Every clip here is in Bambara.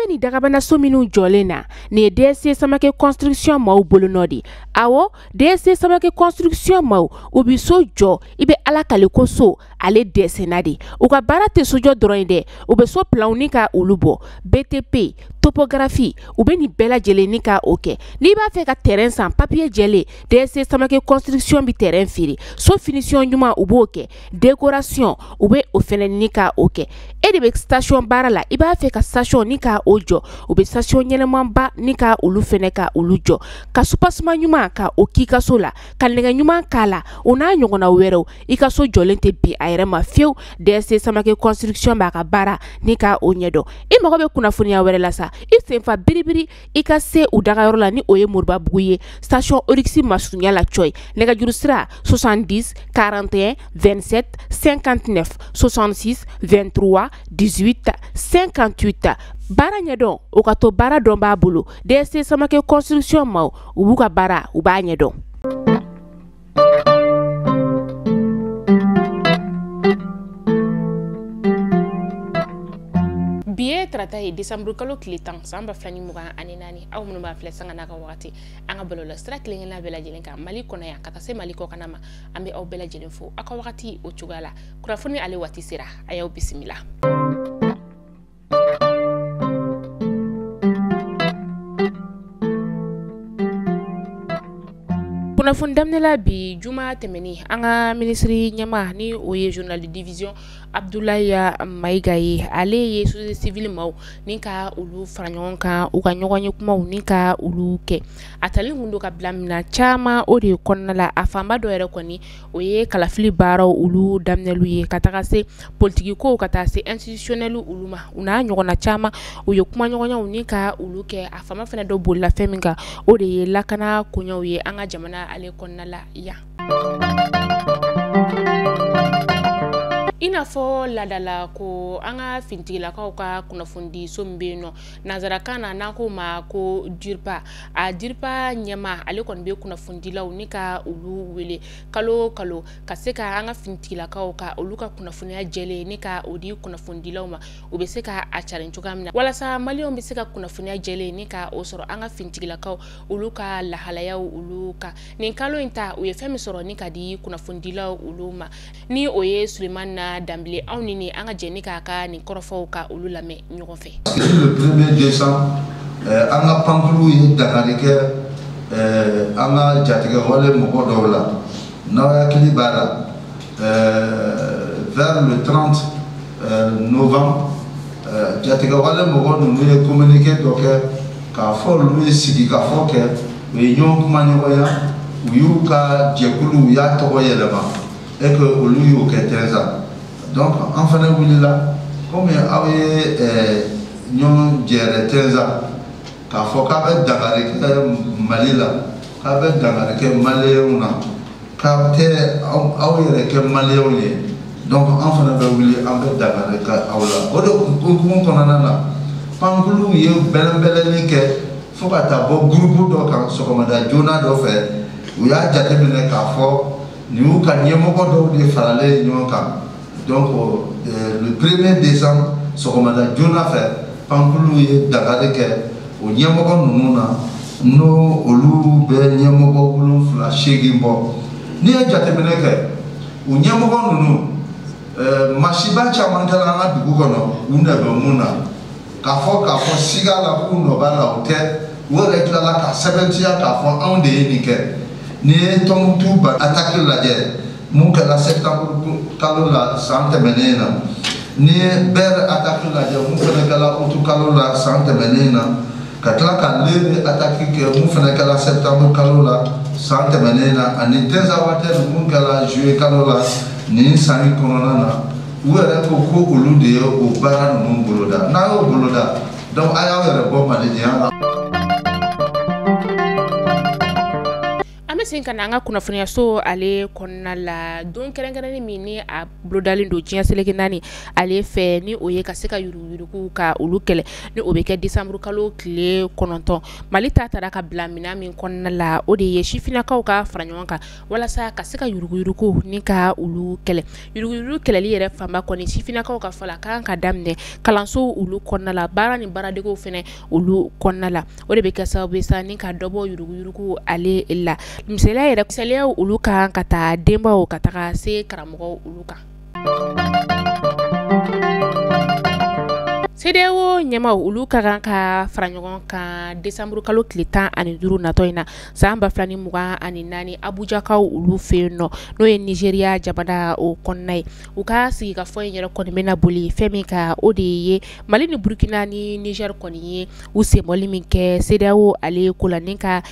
bɛ nin dagabana so minnu jɔlen na, nin ye DSC Samake Construction maaw bolonɔ de. Awɔ, DSC Samake Construction maaw, u bɛ so jɔ, i bɛ Ala kale ko so ale dɛsɛnna de. U ka baara tɛ sojɔ dɔrɔn ye dɛ, u bɛ so planw ni ka olu bɔ, BTP, topographie, u bɛ nin bɛɛ lajɛlen ni ka o kɛ. N'i b'a fɛ ka terrain san, papier jɛlen, DSC Samake Construction bɛ terrain feere. So finition ɲuman, u b'o kɛ, décoration, u bɛ o fɛnɛ ni ka o kɛ. E de bɛ station baara la, i b'a fɛ ka station ni ka o jɔ, u bɛ station ɲɛnɛmanba ni ka olu fɛnɛ ka olu jɔ, ka soubassement ɲuman ka o k'i ka so la, ka nɛgɛ ɲuman k'a la, o n'a ɲɔgɔnna wɛrɛw. I ka so jɔlen tɛ bin a yɛrɛ ma fiyewu. DSC Samake Construction b'a ka baara ni ka o ɲɛdɔn. I mago bɛ kunnafoniya wɛrɛ la sa, i senfa biribiri i ka se u dagayɔrɔ la, ni o ye Moribabugu ye, station Oryx masurunya la cɔyi. Nɛgɛjuru sira 70 41 27 59 66 23 18 58. Baara ɲɛdɔn, o ka to baara dɔn b'a bolo. DSC Samake Construction maaw, u b'u ka baara, u b'a ɲɛdɔn. Bi ye tarata ye, décembre kalo tile 10 san 2024. Aw minnu b'a filɛ sanga n'a ka wagati, an ka bɔlɔlɔ sira kelen-kelenna bɛɛ lajɛlen kan, Mali kɔnɔ yan ka taa se Mali kɔkanna ma, an bɛ aw bɛɛ lajɛlen fo aw ka wagati o cogoya la. Kunnafoni ale waati sera, a y'aw bisimila. Kunnafoni daminɛ la bi juma tɛmɛnen, an ka minisiri ɲɛmaa ni o ye général de division Abdoulaye Maïga ye, ale ye société civile maaw ni ka olu fara ɲɔgɔn kan, u ka ɲɔgɔn ye kumaw ni ka olu kɛ. A talen kun don ka bila minɛn caman o de kɔnɔna la. A fanba dɔ yɛrɛ kɔni, o ye kalafili baaraw olu daminɛliw ye, ka taga se politiki kow, ka taa se institutionnel olu ma, u n'a ɲɔgɔnna caman. U ye kumaɲɔgɔnyaw ni ka olu kɛ. A fanba fana dɔ bolila fɛn min kan, o de ye lakana koɲɛw ye an ka jamana ale kɔnɔna la yan. I n'a fɔ laadala ko an ka finitigilakaw ka kunnafonidi so min bɛ yen nɔ, nanzarakan na n'an k'o ma ko DIRPA, a DIRPA ɲɛmaa ale kɔni bɛ kunnafonidilaw ni ka olu wele kalo o kalo, ka se ka an ka finitigilakaw ka olu ka kunnafoniya jɛlen ni ka o di kunnafonidilaw ma, u bɛ se ka a carin cogoya min na, walasa maliyɛnw bɛ se ka kunnafoniya jɛlen ni ka o sɔrɔ an ka finitigilakaw olu ka lahalayaw olu kan. Nin kalo in ta, u ye fɛn min sɔrɔ ni ka di kunnafonidilaw olu ma, ni o ye Sulemani Danbele. Anw ni an ka jɛ ni k'a ka nin kɔrɔfɔw ka olu lamɛn ɲɔgɔn fɛ. Le 1er décembre, an ka pankulu ye dankari kɛ an ka jatigɛwale mɔgɔ dɔw la. N'aw hakili b'a la, vers le 30 novembre, jatigɛwale mɔgɔ ninnu ye communiqué dɔ kɛ k'a fɔ olu ye sigikafɔ kɛ, u ye ɲɔgɔn kumaɲɔgɔnya, u y'u ka jɛkulu, u y'a tɔgɔ yɛlɛma, et que olu y'o kɛ Tɛnza. Donc an fana wulila, komi aw ye ɲɔgɔn jɛrɛ Tɛnza k'a fɔ k'a bɛ dankari kɛ Mali la, k'a bɛ dankari kɛ maliyɛnw na, k'a tɛ aw yɛrɛ kɛ maliyɛnw ye. Donc an fana bɛ wuli, an bɛ dankari kɛ aw la. O de hukumu kɔnɔna na, pankuluw ye bɛlɛnbɛlɛnni kɛ fo ka taa bɔ gurupu dɔ kan sɔgɔmada joona dɔ fɛ. U y'a jateminɛ k'a fɔ nin y'u ka ɲɛmɔgɔ dɔw de faralen ɲɔgɔn kan. Donc le 1er décembre sɔgɔmada joona fɛ, pankuluw ye dankari kɛ o ɲɛmɔgɔ ninnu na, n'o olu bɛ ɲɛmɔgɔ 7 8 bɔ. N'i ye jateminɛ kɛ, u ɲɛmɔgɔ ninnu masiba caman kɛra an ka dugu kɔnɔ, u nɔ bɛ mun na, k'a fɔ siga la k'u nɔ b'a la, o tɛ. U yɛrɛ tilala ka sɛbɛntiya k'a fɔ anw de ye nin kɛ. N'i ye Tɔnbukutu ba attaque lajɛ mun kɛra septembre kalo la san tɛmɛnen na, n'i ye Bɛrɛ attaque lajɛ mun fana kɛra août kalo la san tɛmɛnen na, ka tila ka Lere attaque kɛ mun fana kɛra septembre kalo la san tɛmɛnen na, ani Tinzawatène mun kɛra juillet kalo la nin san in kɔnɔna na, u yɛrɛ ko ko olu de ye o baara ninnu boloda. N'a y'o boloda, donc a y'aw yɛrɛ bɔ malidenya la. An bɛ An bɛ se ka na an ka kunnafoniyaso ale kɔnɔna la, don kɛrɛnkɛrɛnnen min ni a bolodalen don diɲɛ seleke 4 ale fɛ, ni o ye ka se ka yuruguyurugu ka olu kɛlɛ, ni o bɛ kɛ décembre kalo tile 9. Mali ta taara ka bila minɛn min kɔnɔna la, o de ye sifinnakaw ka fara ɲɔgɔn kan walasa ka se ka yuruguyurugu ni ka olu kɛlɛ. Yuruguyurugu kɛlɛli yɛrɛ fanba kɔni sifinnakaw ka fɔ la, ka kan ka daminɛ kalanso olu kɔnɔna la, baara ni baaradegew fɛnɛ olu kɔnɔna la. O de bɛ kɛ sababu ye sa ni ka dɔ bɔ yuruguyurugu ale la. Misaliya yɛrɛ, misaliyaw olu kan ka taa denbaw ka taga se karamɔgɔw olu kan. CEDEAO ɲɛmaw olu ka kan ka fara ɲɔgɔn kan décembre kalo tile 15 natɔ in na san 2024 Abujakaw olu fɛ yen nɔ, n'o ye Nigéria jamana o kɔnɔna ye. U ka sigikafɔ in yɛrɛ kɔni bɛna boli fɛn min kan, o de ye Mali ni Burkina ni Niger kɔni ye u senbɔli min kɛ CEDEAO ale ko la, ni ka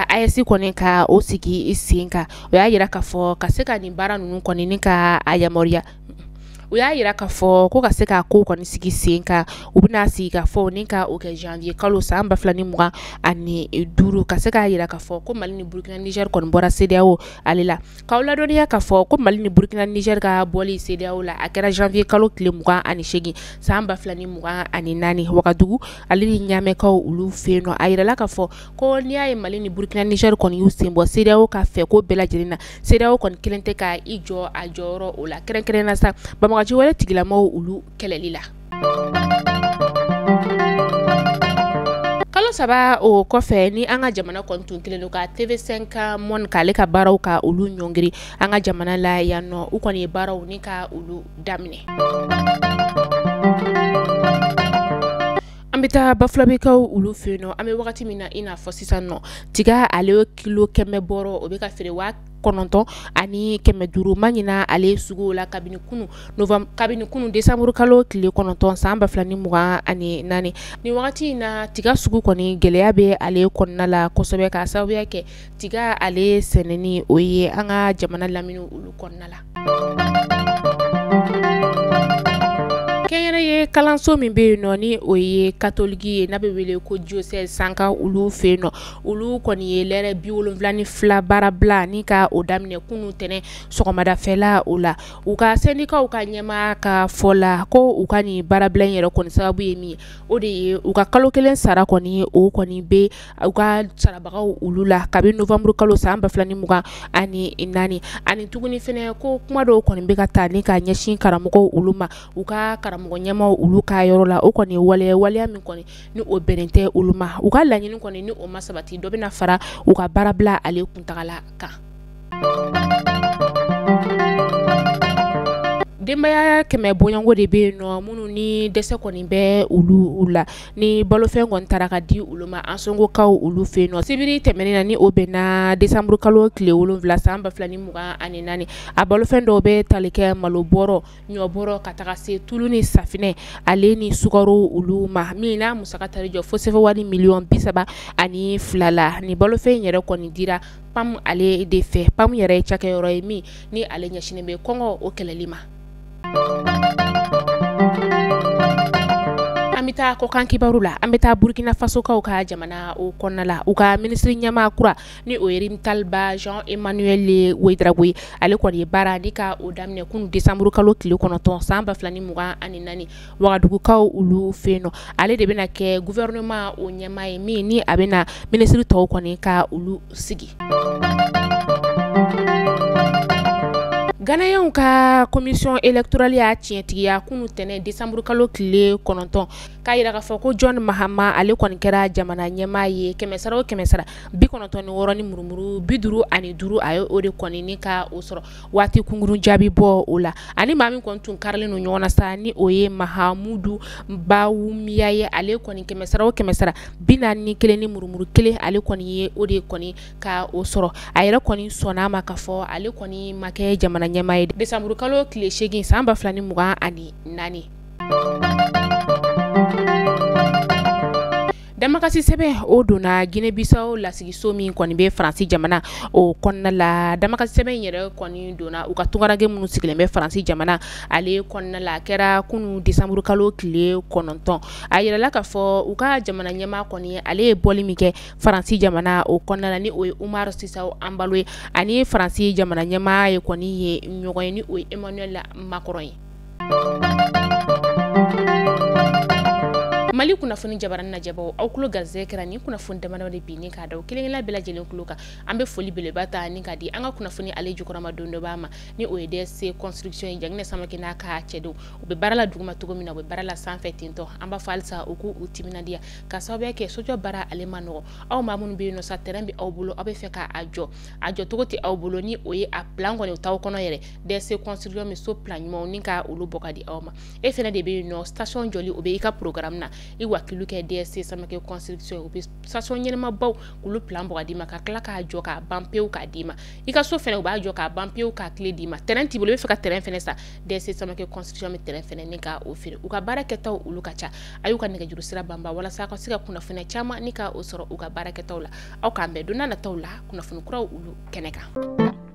AES kɔni ka o sigi sen kan. O y'a yira k'a fɔ ka se ka nin baara ninnu kɔni ni ka a yamaruya, u y'a yira k'a fɔ ko ka se ka ko kɔni sigi sen kan, u bɛna sigi ka fɔ ni ka o kɛ janvier kalo san 2025, ka se k'a yira k'a fɔ ko Mali ni Burkina Niger kɔni bɔra CEDEAO ale la. K'aw ladɔnniya k'a fɔ ko Mali ni Burkina Niger ka bɔli CEDEAO la, a kɛra janvier kalo tile 28 san 2024 Wagadugu ale ni Ɲamɛkaw olu fɛ yen nɔ. A yirala k'a fɔ ko n'i y'a ye Mali ni Burkina Niger kɔni y'u sen bɔ CEDEAO ka fɛ ko bɛɛ lajɛlen na, CEDEAO kɔni kelen tɛ ka i jɔ a jɔyɔrɔ o la, kɛrɛnkɛrɛnnenya sa banbagaci wɛrɛ tigilamɔgɔw olu kɛlɛli la. Kalo 3 o kɔfɛ, ni an ka jamana kɔni tun kelen don ka TV5 Monde k'ale ka baaraw ka olu ɲɔngiri an ka jamana la yan nɔ, u kɔni ye baaraw ni ka olu daminɛ. An bɛ taa Bafulabekaw olu fɛ yen nɔ. An bɛ wagati min na i n'a fɔ sisan nɔ, tiga ale kilo 100 bɔrɔ o bɛ ka feere 9500. Ma ɲina ale sugu la kabini kunu décembre kalo tile 9 san 2024. Nin wagati in na, tiga sugu kɔni gɛlɛya bɛ ale kɔnɔna la kosɛbɛ, k'a sababuya kɛ tiga ale sɛnɛni o ye an ka jamana lamini olu kɔnɔna la. Kɛnyɛrɛye kalanso min bɛ yen nɔ, ni o ye katoliki ye n'a bɛ wele ko diocèse Sanka olu fɛ yen nɔ, olu kɔni ye lɛrɛ 72 baarabila ni ka o daminɛ kunun tɛnɛn sɔgɔmadafɛla o la. U ka sɛndikaw ka ɲɛmaa ka fɔ la ko u ka nin baarabila in yɛrɛ kɔni sababu ye min ye, o de ye u ka kalo 1 sara kɔni o kɔni bɛ u ka sarabagaw olu la kabini novembre kalo san 2024. Ani tuguni fɛnɛ ko kuma dɔw kɔni bɛ ka taa ni ka ɲɛsin karamɔgɔw olu ma, u ka karamɔgɔ ɲɛmaw olu ka yɔrɔ la, o kɔni waleya min kɔni ni o bɛnnen tɛ olu ma. U ka laɲini kɔni ni o ma sabati, dɔ bɛna fara u ka baarabila ale kuntagala kan. Denbaya 100 bɔɲɔgɔnko de bɛ yen nɔ minnu ni dɛsɛ kɔni bɛ olu la, ni balofɛn kɔni taara ka di olu ma Ansongokaw olu fɛ yen nɔ. Sibiri tɛmɛnen na, ni o bɛnna décembre kalo tile 7 san 2024, a balofɛn dɔw bɛ tali kɛ malo bɔrɔ, ɲɔ bɔrɔ ka taga se tulu ni safinɛ ale ni sukaro olu ma, min n'a musaka tari jɔ fo CFA wari miliyɔn 32 la. Ni balofɛn in yɛrɛ kɔni dira PAM ale de fɛ. PAM yɛrɛ ye cakɛyɔrɔ ye min ni ale ɲɛsinnen bɛ kɔngɔ o kɛlɛli ma. An bɛ taa kɔkan kibaru la. An bɛ taa Burkina Fasokaw ka jamana o kɔnɔna la. U ka minisiri ɲɛmaa kura ni o ye Rimtalba Jean Emmanuel Ouedraogo ye, ale kɔni ye baara ni ka o daminɛ kunun décembre kalo tile 9 san 2024 Wagadugukaw olu fɛ yen nɔ. Ale de bɛna kɛ gouvernement o ɲɛmaa ye min ni a bɛna minisiri tɔw kɔni ka olu sigi. Ghanéenw ka commission électorale y'a tiɲɛtigiya kunun tɛnɛn décembre kalo tile 9 k'a yira k'a fɔ ko John Mahama ale kɔni kɛra jamana ɲɛmaa ye 100 sara o 100 sara 96 ni murumuru 55, a ye o de kɔni ni ka o sɔrɔ waati kunkurun jaabi bɔ o la. Ani maa min kɔni tun karilen don ɲɔgɔn na sa, ni o ye Mahamudu Bawumia ye, ale kɔni 100 sara o 100 sara 41 ni murumuru 1, ale kɔni ye o de kɔni ka o sɔrɔ. A yɛrɛ kɔni sɔnna a ma k'a fɔ ale kɔni ma kɛ jamana ɲɛmaa ye décembre kalo tile 8 san 2024. Damakasi Damakasi sɛbɛn o donna Guinée-Bissau lasigiso min kɔni bɛ Faransi jamana o kɔnɔna la. Damakasi sɛbɛn in yɛrɛ kɔni donna u ka tunkaranke minnu sigilen bɛ Faransi jamana ale kɔnɔna la. A kɛra kunun décembre kalo tile 9. A yirala k'a fɔ u ka jamana ɲɛmaa kɔni ale ye bɔli min kɛ Faransi jamana o kɔnɔna la, ni o ye Umaru Sissoco Embaló ye, ani Faransi jamana ɲɛmaa ye kɔni ye ɲɔgɔn ye, ni o ye Emmanuel Macron ye. Mali kunnafoni jabarani lajɛbaw, aw tulo garisɛgɛ kɛra nin kunnafoni damadɔ de bi ni k'a da kelen-kelen bɛɛ lajɛlen tulo kan. An bɛ foli belebeleba ta ni ka di an ka kunnafoni ale jukɔrɔma don dɔ b'a ma, ni o ye DSC construction ye. Janginɛ Samake n'a ka cɛdenw, u bɛ baara la duguma cogo min na, u bɛ baara la sanfɛ tentɔ. An b'a fɔ halisa u k'u timinandiya ka sababuya kɛ sojɔ baara ale ma nɔgɔ. Aw maa minnu bɛ yen nɔ sa, terrain bɛ aw bolo, aw bɛ fɛ k'a jɔ, a jɔcogo tɛ aw bolo, ni o ye a plan kɔni o t'aw kɔnɔ yɛrɛ. DSC construction bɛ so plan ɲumanw ni ka olu bɔ ka di aw ma. E fɛnɛ de bɛ yen nɔ, station jɔli o bɛ i ka programme na, i wakilu kɛ DSC Samake construction, u bɛ station ɲɛnɛmabaw k'olu plan bɔ ka d'i ma, ka tila k'a jɔ k'a ban pewu k'a d'i ma. I ka so fɛnɛ u b'a jɔ k'a ban pewu k'a tile d'i ma. Terrain t'i bolo, i bɛ fɛ ka terrain fɛnɛ san, DSC Samake construction bɛ terrain fɛnɛ ni ka o feere. U ka baara kɛtaw olu ka ca. A y'u ka nɛgɛjuru sira banba walasa a ka se ka kunnafoniya caman ni ka o sɔrɔ u ka baara kɛtaw la. Aw k'an bɛn don n'a nataw la kunnafoni kuraw olu kɛnɛ kan.